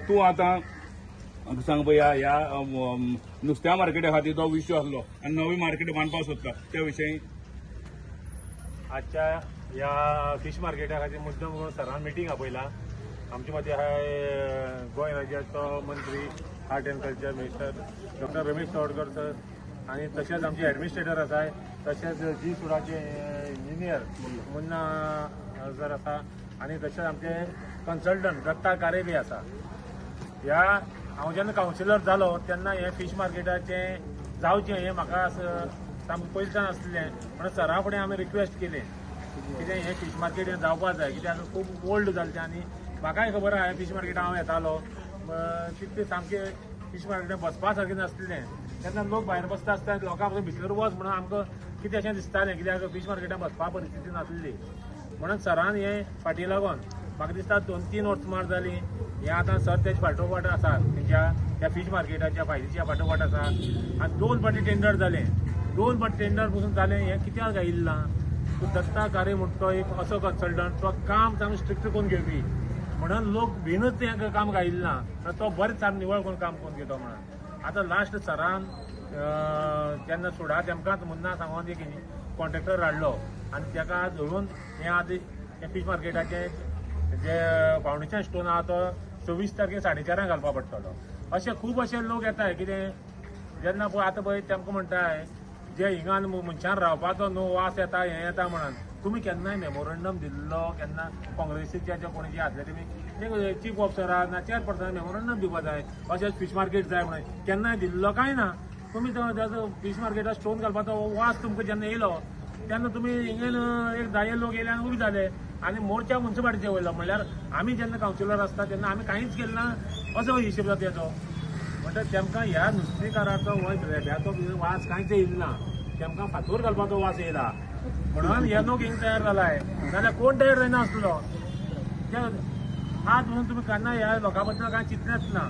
तूं आतां सांग पळया ह्या नुस्त्या मार्केटा खातीर तो विशय आसलो आनी नवी मार्केट बांदपाक सोदता त्या विशयी. आजच्या ह्या फिश मार्केटा खातीर मुद्दम करून सरान मिटींग आपयला. आमचे मदीं आहा गोंय राज्याचो मंत्री art and culture minister doctor Ramesh Tawadkar sir, आनी तशेंच आमचे एडमिनिस्ट्रेटर आसाय, तशेंच जी सुडाचे इंजिनियर मुन्ना सर आसा, आनी तशेंच आमचे कन्सल्टंट दत्ता कारे बी आसा. ह्या हांव जेन्ना कावन्सिलर जालो तेन्ना हें फिश मार्केटाचें जावचें हें म्हाका सामकें पयलींच्यान आसलें. म्हणून सरा फुडें आमी रिक्वेस्ट केलें कितें हें फिश मार्केट हें जावपा जाय, कित्याक खूब ओल्ड जालें तें. आनी म्हाकाय खबर आहा फिश मार्केटां हांव येतालो, तितलें सामकें फिश मार्केटां बसपा सारकें नासलें. तेन्ना लोक भायर बसता आसतना लोकां पसून भितर वच म्हणून आमकां कितें अशें दिसतालें, कित्याक फिश मार्केटां बसपा परिस्थिती नासली. म्हणून सरान हें फाटीं लागून म्हाका दिसता 2-3 वर्सां सुमार जालीं हें आतां सर तेजे फाटोफाट आसा, तेंच्या त्या फिश मार्केटाच्या फायलीच्या फाटोफाट आसा. आनी 2 फावटी टेंडर जालें, 2 फावटी टेंडर पसून जालें, हें कित्याक आयिल्लें ना. दत्ता कारे म्हणटा तो एक असो कन्सल्टंट, तो काम सामकें स्ट्रिक्ट करून घेवपी, म्हणून लोक भिनूच तें काम गायिल्लें ना, तो बरें सामकें निवळ करून काम करून घेता म्हणून. आतां लास्ट सरान जेन्ना सुडा तेमकांच मुन्ना सांगून एक कॉन्ट्रेक्टर हाडलो आनी तेका धरून हें आज हें फिश मार्केटाचें जे फावंडेशन स्टोन आहा तो 26 तारखेर 4:30 घालपा पडटलो. अशे खूब अशे लोक येताय कितें जेन्ना पळय आतां पळय तेमकां म्हणटाय जे हिंगा मनशान रावपाचो न्हू वास येता हें येता म्हणून. तुमी केन्नाय मेमोरंडम दिल्लो केन्ना काँग्रेसीच्या जे कोणी जे आसले तुमी चीफ ऑफिसराक ना चेअरपर्सनाक मेमोरंडम दिवपा जाय अशेंच फिश मार्केट जाय म्हणून केन्नाय दिल्लो कांय ना. तुमी तो फिश मार्केटाक स्टोन घालपाचो वास तुमकां जेन्ना येयलो तेन्ना तुमी हिंगेन एक 10 लोक येयले आनी उबे जाले आनी मोर्चा मुन्सिपालिटीचे वयलो. म्हणल्यार आमी जेन्ना कावन्सिलर आसता तेन्ना आमी कांयच केलें ना असो हिशोब जाता तेजो. म्हणटा तेमकां ह्या नुस्तेकाराचो हो रेब्याचो वास कांयच येयलो ना, तेमकां फातोर घालपाचो वास येयला म्हणून हे लोक हिंग तयार जालाय, नाजाल्यार कोण तयार जायना आसलो. ते आज म्हणून तुमी केन्ना ह्या लोकां बद्दल कांय चिंतलेंच ना.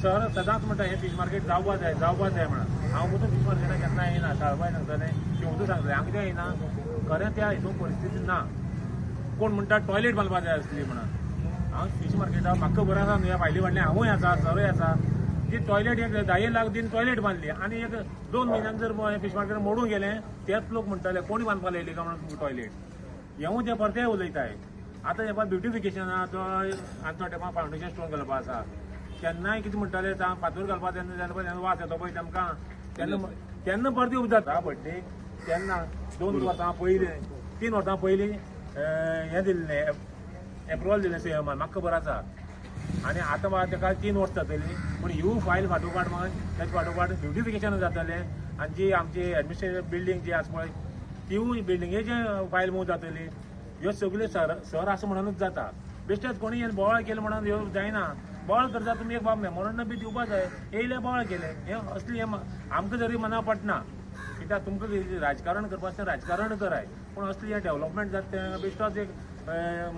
सर सदांच म्हणटा हें फिश मार्केट जावपा जाय जावपा जाय म्हणून. हांव पसून फिश मार्केटाक केन्ना येयना, साळबाय सांगतलें, शेंवतू सांगतलें, हांव कित्याक येयना, खरें त्या हितून परिस्थिती ना. कोण म्हणटा टॉयलेट बांदपा जाय आसली म्हणून. हांव फिश मार्केटाक म्हाका खबर आसा न्हू ह्या फायली फाटल्यान हांवूय आसा, सरूय आसा. ती टॉयलेट एक 10 लाख दिन टॉयलेट बांदली आनी एक 2 म्हयन्यान जर फिश मार्केट मोडून गेलें तेच लोक म्हणटाले कोणी बांदपाक लायली काय म्हणून टॉयलेट. हेवूय ते परतेय उलयताय. आतां हे पळय ब्युटिफिकेशन आहा तो आनी तो तेपा फावंडेशन स्टोन घालपा आसा. केन्नाय कितें म्हणटाले फातोर घालपा तेन्ना जेन्ना पळय वास येता पळय तेमकां तेन्ना तेन्ना परती उब जाता बड्डे तेन्ना 2 वर्सां पयलीं 3 वर्सां पयलीं हें दिल्लें एप्रुवल दिलें सीएमान, म्हाका खबर आसा. आनी आतां म्हाका तेका 3 वर्सां जातलीं, पूण ह्यू फायल फाटोफाट मागीर तेजे फाटोफाट ब्युटिफिकेशन जातलें आनी जी आमची एडमिनिस्ट्रेटिव बिल्डींग जी आसा पळय तिवूय बिल्डिंगेचे फायल मूव जातली. ह्यो सगल्यो सर सर आसा म्हणूनच जाता. बेश्टेच कोणी हें बोवाळ केलें म्हणून ह्यो जायना. बोवाळ करता तुमी एक बाब मेमोरंडम बी दिवपा जाय, येयले बोवाळ केले हें असलें हें आमकां जरी मना पडना, कित्याक तुमकां राजकारण करपा आसता राजकारण कराय, पूण असलें हें डेवलपमेंट जाता तें बेश्टोच एक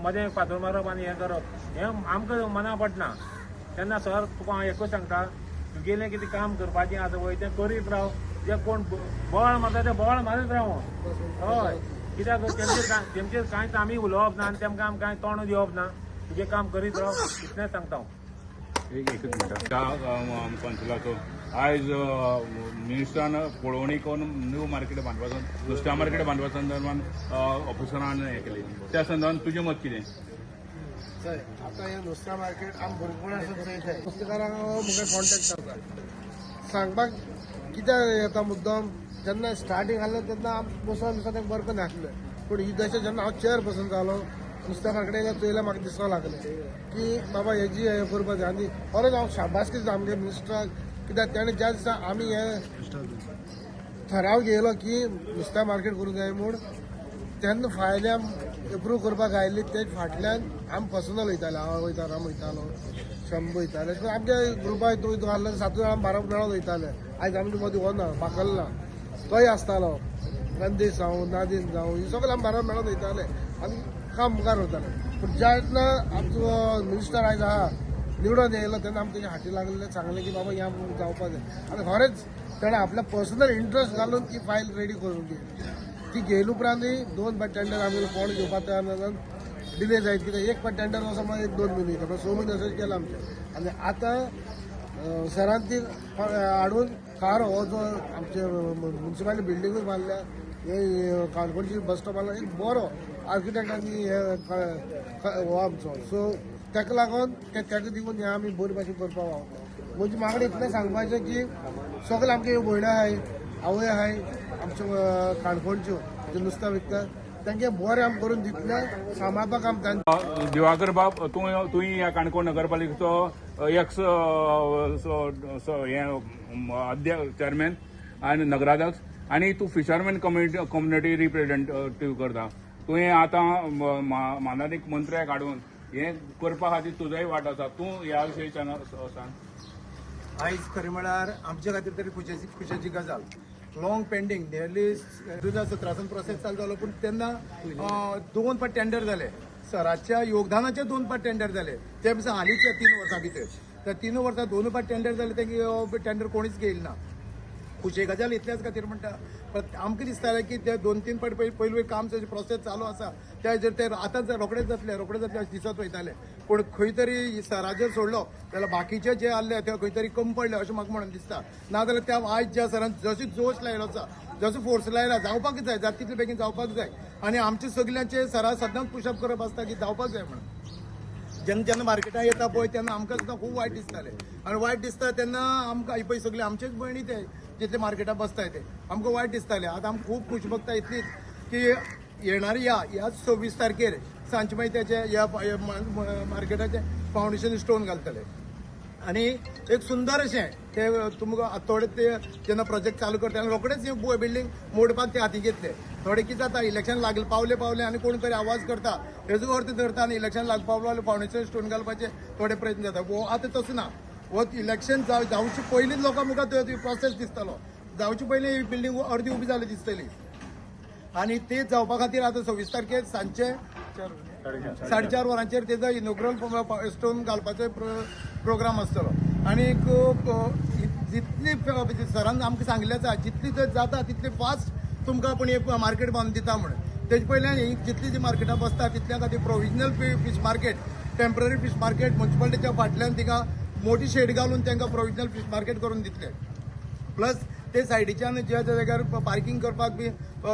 मदें फातर मारप आनी हें करप हें आमकां मना पडना. तेन्ना सर तुका हांव एकूच सांगता, तुगेलें कितें काम करपाचें आसा पळय तें करीत राव. जे कोण बोवाळ मारता ते बोवाळ मारीत राव. हय, कित्याक तेमचेर कांयच आमी उलोवप ना आनी तेमकां आमी कांय तोंड दिवप ना. तुजें काम करीत राव इतलेंच सांगता हांव. एकच मिनट कौन्सिलाचो आयज मिनिस्टरान पळोवणी करून न्यू मार्केट बांदपा नुस्त्या मार्केट बांदपा संदर्भान ऑफिसरान हें केलें, त्या संदर्भान तुजें मत कितें? आतां हें नुस्त्या मार्केट आमी भुरगेपणासून चोयताय. नुस्तेकारांक मुखार कॉन्टेक्ट करता सांगपाक कित्याक येता मुद्दम. जेन्ना स्टार्टींग आहलें तेन्ना आमी बसोन दिसा तेंकां बरें नासलें, पूण ही दशा जेन्ना हांव चेअरपर्सन जालो नुस्त्याकारा कडेन चोयल्यार म्हाका दिसपाक लागलें की बाबा हेजी हें करपाक जाय. आनी खरेंच हांव शाबासकी दिता आमगे मिनिस्टराक, कित्याक तेणें ज्या दिसा आमी हे ठराव घेयलो की नुस्त्या मार्केट करूंक जाय म्हूण, तेन्ना फायली आमी एप्रूव करपाक आयिल्ली ते फाटल्यान आमी पर्सनल वयताले. हांव वयता, राम वयतालो, शंभू वयताले, अशें करून आमच्या ग्रुपा हितून आहलो 7 जाण आमी बारा मेळोन वयताले. आयज आमचे मदीं हो ना, बाकल ना, तोय आसतालो, गंदेश जावं नादीन जावं, हे सगळे आमी बारा मेळोन वयताले आनी काम मुखार वताले. पूण जेन्ना आमचो मिनिस्टर आयज आहा निवडून येयलो तेन्ना आमी तेज्या हाटी लागलें सांगलें की बाबा हें जावपा जाय. आनी खरेंच तेणें आपल्या पर्सनल इंट्रस्ट घालून ती फायल रेडी करून घेतली. ती घेयले उपरांतूय 2 टेंडर आमी कोण घेवपाक तयार ना. डिले जायत कित्याक एक फावट टेंडर वचो म्हळ्यार 1-2 म्हयने वयता, 6 म्हयने अशेंच केलां आमचें. आनी आतां सरान ती हाडून खार हो जो आमचे म्युनिसिपालिटी बिल्डिंगूच बांदल्या, हे काणकोणची बस स्टॉपार एक बरो आर्किटेक्ट आनी हे हो आमचो, सो ताका लागून ते ताका दिवन हें आमी बरे भाशेन करपाक गावता. म्हणजे मागणें इतलें सांगपाचें की सगळे आमचे ह्यो भयण्यो आहाय, आवय आहाय आमच्यो काणकोणच्यो ज्यो नुस्तें विकता तांकां बरें आमी करून दितले, सांबाळपाक आमी तांचें. दिवाकर बाब, तूं ह्या काणकोण नगरपालिकेचो एक्स हे चेअरमॅन आनी नगराध्यक्ष आनी तूं फिशरमॅन कम्युनिटी रिप्रेझेंटेटीव करता. तुवें आतां मानादीक मंत्र्याक हाडून हें करपा खातीर तुजोय वांटो आसा, तूं ह्या विशयी सांग. आयज खरें म्हळ्यार आमचे खातीर तरी खुशेची गजाल. लॉंग पेंडींग नियरली 2017 प्रोसेस चालू जालो, पूण तेन्ना 2 फावट टेंडर जाले, सराच्या योगदानाचे 2 फावट टेंडर जाले, ते दिसा हालींच्या 3 वर्सां भितर. त्या 3 वर्सां 2 फावट टेंडर जाले, तेंगे टेंडर कोणीच घेयला ना. खुशे गजाल इतल्याच खातीर म्हणटा, पण आमकां दिसतालें की ते 2-3 फावट पयलीं काम प्रोसेस चालू आसा त्या हेजेर ते आतां रोखडेच जातले अशें दिसत वयताले, पूण खंय तरी सराचेर सोडलो जाल्यार बाकीचे जे आहले ते खंय तरी कम पडले अशें म्हाका म्हणून दिसता. नाजाल्यार त्या आयज ज्या सरान जसो जोश लायलो आसा, जसो फोर्स लायला, जावपाक जाय, जाता तितले बेगीन जावपाक जाय. आनी आमचे सगल्यांचे सरा सदांच पुशअप करप आसता की जावपाक जाय म्हणून. जेन्ना जेन्ना मार्केटान येता पळय तेन्ना आमकां सुद्दां खूब वायट दिसतालें, आनी वायट दिसता तेन्ना आमकां पळय सगळे आमचेच भयणी ते जितले मार्केटान बसताय ते आमकां वायट दिसतालें. आतां आमकां खूब खूश भोगता इतलीच की येणारी ह्या 26 तारखेर सांजचे मागीर तेचे ह्या मार्केटाचें फावंडेशन स्टोन घालतले आनी एक सुंदर अशें ते तुमकां थोडे ते जेन्ना प्रोजेक्ट चालू करता तेन्ना रोखडेच ही बिल्डींग मोडपाक ते हाती घेतले. थोडे कितें जाता, इलेक्शन लागले पावले पावले आनी कोण तरी आवाज करता हेजो अर्थ धरता आनी इलेक्शन लाग पावलो फावंडेशन स्टोन घालपाचे थोडे प्रयत्न जाता. हो आतां तसो ना, हो इलेक्शन जावचे पयलींच लोकां मुखार तो प्रोसेस दिसतलो, जावचे पयलीं ही बिल्डींग अर्दी उबी जाली दिसतली. आनी ते जावपा खातीर आतां 26 तारखेर सांजचे 4:30 वरांचेर तेजो इनोग्रल स्टोन घालपाचो प्रोग्राम आसतलो. आनी जितली सरान आमकां सांगिल्लें आसा जितली जर जाता तितली फास्ट तुमकां आपूण एक मार्केट बांदून दिता म्हणून. तेजे पयल्यान ही जितली जी मार्केटां बसता तितल्या खातीर provisional fish market, temporary fish market म्युनिसिपालिटीच्या फाटल्यान तिका मोठी शेड घालून तांकां प्रोविजनल फीश मार्केट करून दितले. प्लस ते सायडीच्यान ज्या ज्या जाग्यार पार्किंग करपाक बी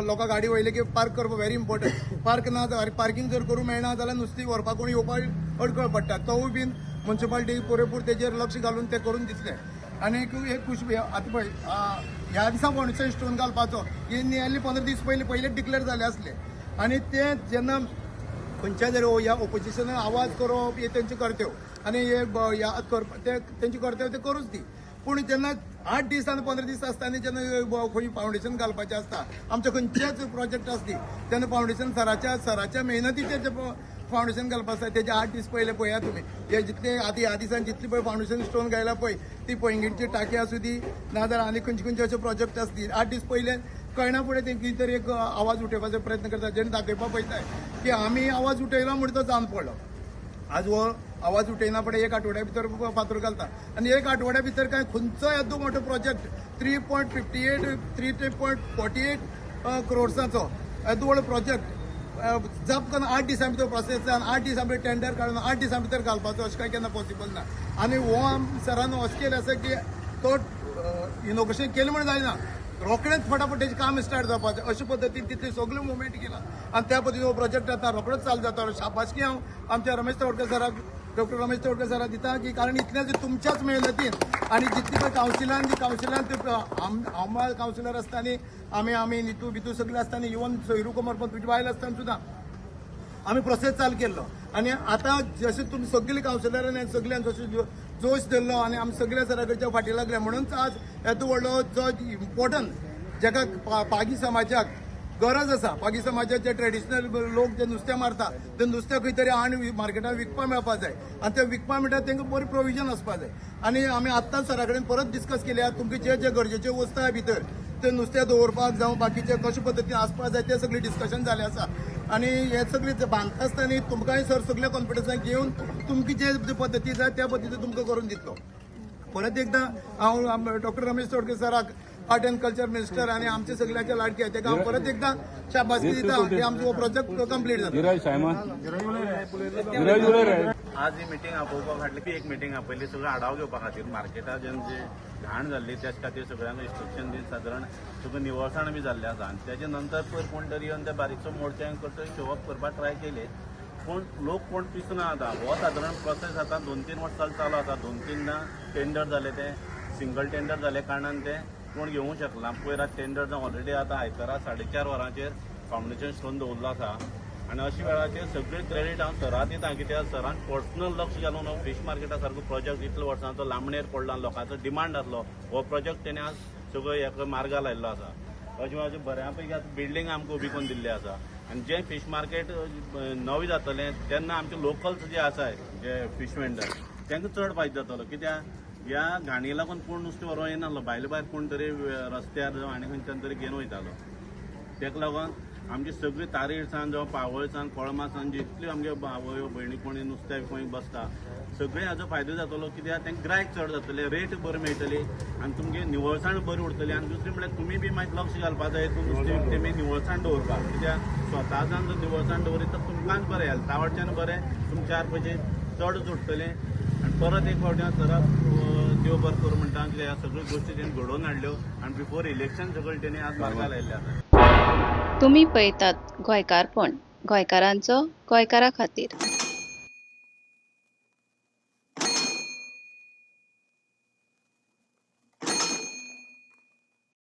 लोकां गाडी वयले की पार्क करपाक व्हेरी इम्पॉर्टंट, पार्क ना पार्किंग जर करूं मेळना जाल्यार नुस्तीं व्हरपाक कोण येवपाक अडखळ पडटा, तोवूय बीन म्युनिसिपालिटी पुरेपूर तेजेर लक्ष घालून ते करून दितले. आनी एक खूश आतां पळय ह्या दिसा फावंडेशन स्टोन घालपाचो हे नियरली 15 दीस पयलीं पयलींच डिक्लेर जाले आसले. आनी ते जेन्ना खंयच्या जरी ह्या ओपोजिशनान आवाज करप हे तेंचें कर्तव्य आनी हे करप ते तेंचें कर्तव्य ते करूच दी, पूण जेन्ना 8 दीस आनी 15 दीस आसतना जेन्ना खंय फावंडेशन घालपाचें आसता आमचे खंयचेच प्रोजेक्ट आसती तेन्ना फावंडेशन सराच्या मेहनतीचेर जे फावंडेशन घालपा आसता तेजे 8 दीस पयले पळयात तुमी हे जितले आतां ह्या दिसान जितली पळय फावंडेशन स्टोन घायला पळय ती पैंगीणची टाकी आसूं दी नाजाल्यार आनी खंयचे खंयचे अशे प्रोजेक्ट आसती 8 दीस पयले कळना फुडें ते कितें तरी एक आवाज उठोवपाचो प्रयत्न करता जेणे दाखयपा पळयताय की आमी आवाज उठयलो म्हण तो जावन पडलो. आज हो आवाज उठयना फुडें एक आठवड्या भितर फातर घालता आनी एक आठवड्या भितर काय खंयचो येदो मोठो प्रोजेक्ट 3.58 3.48 क्रोर्साचो येदो व्हडलो प्रोजेक्ट जप करून 8 दिसां भितर प्रोसेस जावन 8 दिसां भितर टेंडर काडून 8 दिसां भितर घालपाचो अशें काय केन्ना पॉसिबल ना. आनी हो सरान अशें केलें आसा की तो इनोग्रेशन केलें म्हण जायना, रोखडेंच फटाफट तेजें काम स्टार्ट जावपाचें अशे पद्दतीन तितली सगळें मुवमेंट केलां आनी त्या पद्दतीन हो प्रोजेक्ट आतां रोखडोच चालू जाता. शाबासकी हांव आमच्या रमेश तवडकर सराक, डॉक्टर रमेश तवडकर सराक दिता की कारण इतलें तुमच्याच मेहनतीन आनी जितली पळय कावन्सिलान आम कावन्सिलर आसतना आमी आमी नितू बितू सगळे आसतना इवन सोयरू कुमार पण तुजी बायल आसतना सुद्दां आमी प्रोसेस चालू केल्लो. आनी आतां जशें तुमी सगळीं कावन्सिलरान सगळ्यान जशें जोश धरलो आनी आमी सगळ्या सरा कडच्या फाटी लागले म्हणून आज येदो व्हडलो जो इम्पॉर्टंट जेका पागी समाजाक गरज आसा, पागी समाजाचे ट्रेडिशनल लोक जे नुस्तें मारता ते नुस्तें खंय तरी हाडून मार्केटान विकपाक मेळपा जाय आनी ते विकपाक मेळटा तांकां बरी प्रोविजन आसपा जाय. आनी आमी आत्तांच सरा कडेन परत डिस्कस केल्या तुमकां जे जे गरजेच्यो वस्तू आहा भितर ते नुस्तें दवरपाक जावं बाकीचे कशे पद्दतीन आसपा जाय ते सगळें डिस्कशन जालें आसा. आनी हे सगळें बांदता आसतना तुमकांय सर सगळें कॉन्फिडन्सान घेवन तुमकां जे पद्दती जाय त्या पद्दतीन तुमकां करून दितलो. परत एकदां हांव डॉक्टर रमेश तवडकर सराक आर्ट अँड कल्चर मिनिस्टर आनी आमचे सगळ्याचे लाडके, तेका हांव परत एकदां शाबासकी दिता की आमचो हो प्रोजेक्ट कंप्लीट जाता. धीरज सायमन, धीरज उलय रे. आज ही मिटींग आपोवपा फाटली एक मिटींग आपयली सगळो आढावो घेवपा खातीर. मार्केटात जेन्ना जे घाण जाल्ली त्याच खातीर सगळ्यांक इन्स्ट्रक्शन दिवन सादारण सगळें निवळसाण बी जाल्लें आसा. आनी तेजे नंतर पयर कोण तरी येवन ते बारीकसो मोडचे करतरी शो ऑफ करपाक ट्राय केले, पूण लोक कोण पिसना. आतां हो सादारण प्रोसेस आतां 2-3 वर्सां चालू आसा. 2-3दां टेंडर जाले, ते सिंगल टेंडर जाले कारणान ते कोण घेवंक शकना. पयर आतां टेंडर जावन ऑलरेडी आतां आयतारा 4:30 वरांचेर फावंडेशन स्टोन दवरलो आसा. आनी अशा वेळाचेर सगळे क्रेडीट हांव सराक दिता, कित्याक सरान पर्सनल लक्ष घालून हो फिश मार्केटा सारको प्रोजेक्ट इतले वर्सांचो लांबणेर पडला, लोकांचो डिमांड आसलो, हो प्रोजेक्ट तेणे आज सगळो हेका मार्गा लायिल्लो आसा. अशें वेळाचेर बऱ्या पैकी आतां बिल्डींग आमकां उबी करून दिल्ली आसा. आनी जें फिश मार्केट नवें जातलें तेन्ना आमचे लोकल्स जे आसाय, जे फिश वेंडर, तांकां चड फायदो जातलो, कित्याक ह्या घाणी लागून कोण नुस्तें व्हरोंक येनासलो, भायले भायर कोण तरी रस्त्यार जावं आनी खंयच्यान तरी घेवन वयतालो. ताका लागून आमची सगळी तारीर सान जावं पावळ सान कोळमा सान जितल्यो आमगे आवयो भयणी कोणी नुस्त्या खंय बसता, सगळे हाजो फायदो जातलो, कित्याक तांकां गिरायक चड जातले, रेट बरी मेळटली आनी तुमगे निवळसाण बरी उरतली. आनी दुसरें म्हळ्यार तुमी बी मागीर लक्ष घालपा जाय, तूं नुस्तें विकतें मागीर निवळसाण दवरपाक, कित्याक स्वता जावन जर निवळसाण दवरीत तर तुमकांच बरें, हेल्था वटच्यान बरें, तुमकां 4 पयशे चड जोडटले. आनी परत एक फावटी हांव सराक देव बरें करूं म्हणटा, कित्याक ह्या सगळ्यो गोश्टी तेणी घडोवन हाडल्यो आनी बिफोर इलेक्शन सगळें तेणी आज मार्गा लायिल्लें आसा. तुमी पळयतात गोंयकारपण, गोंयकारांचो गोंयकारा खातीर.